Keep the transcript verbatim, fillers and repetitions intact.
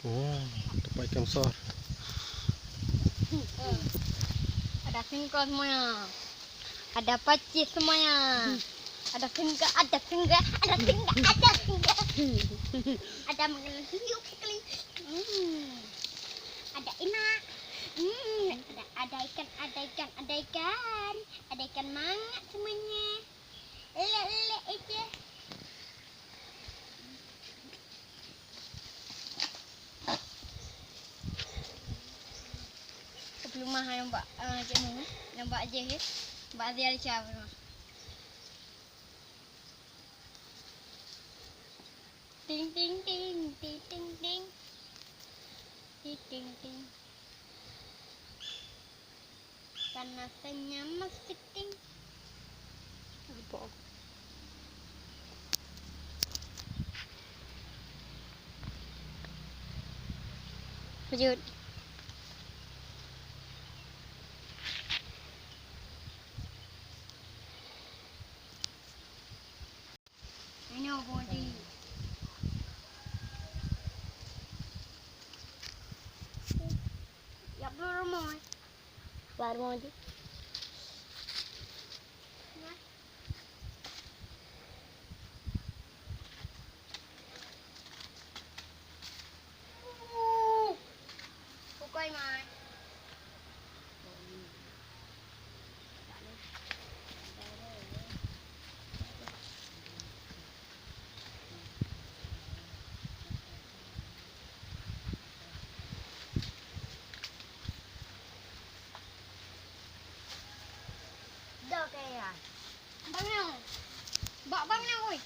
Oh, dapat ikan besar. Ada singkong semuanya. Ada pacih semuanya. Ada singgah, ada singgah, ada singgah, ada singgah. Ada mengenai hiu sekali. Hmm. Ada inak. Hmm. Ada, ada ikan, ada ikan, ada ikan. Ada ikan mangat semuanya. Lelek-lelek aja. Keupeu leumah nampak, ah, cik Mu, nampak jih, eh. Bak Azia Alicia pun leumah. Ting, ting, ting, ting, ting, ting. Ting, ting, ting. Karena senyum masih ting. Apa? Lanjut. Ini apa di? Ya, belum rumah. Baru mau je. Bukai mai. Dah kaya. Bang Nang. Bak Bang Nang, oi.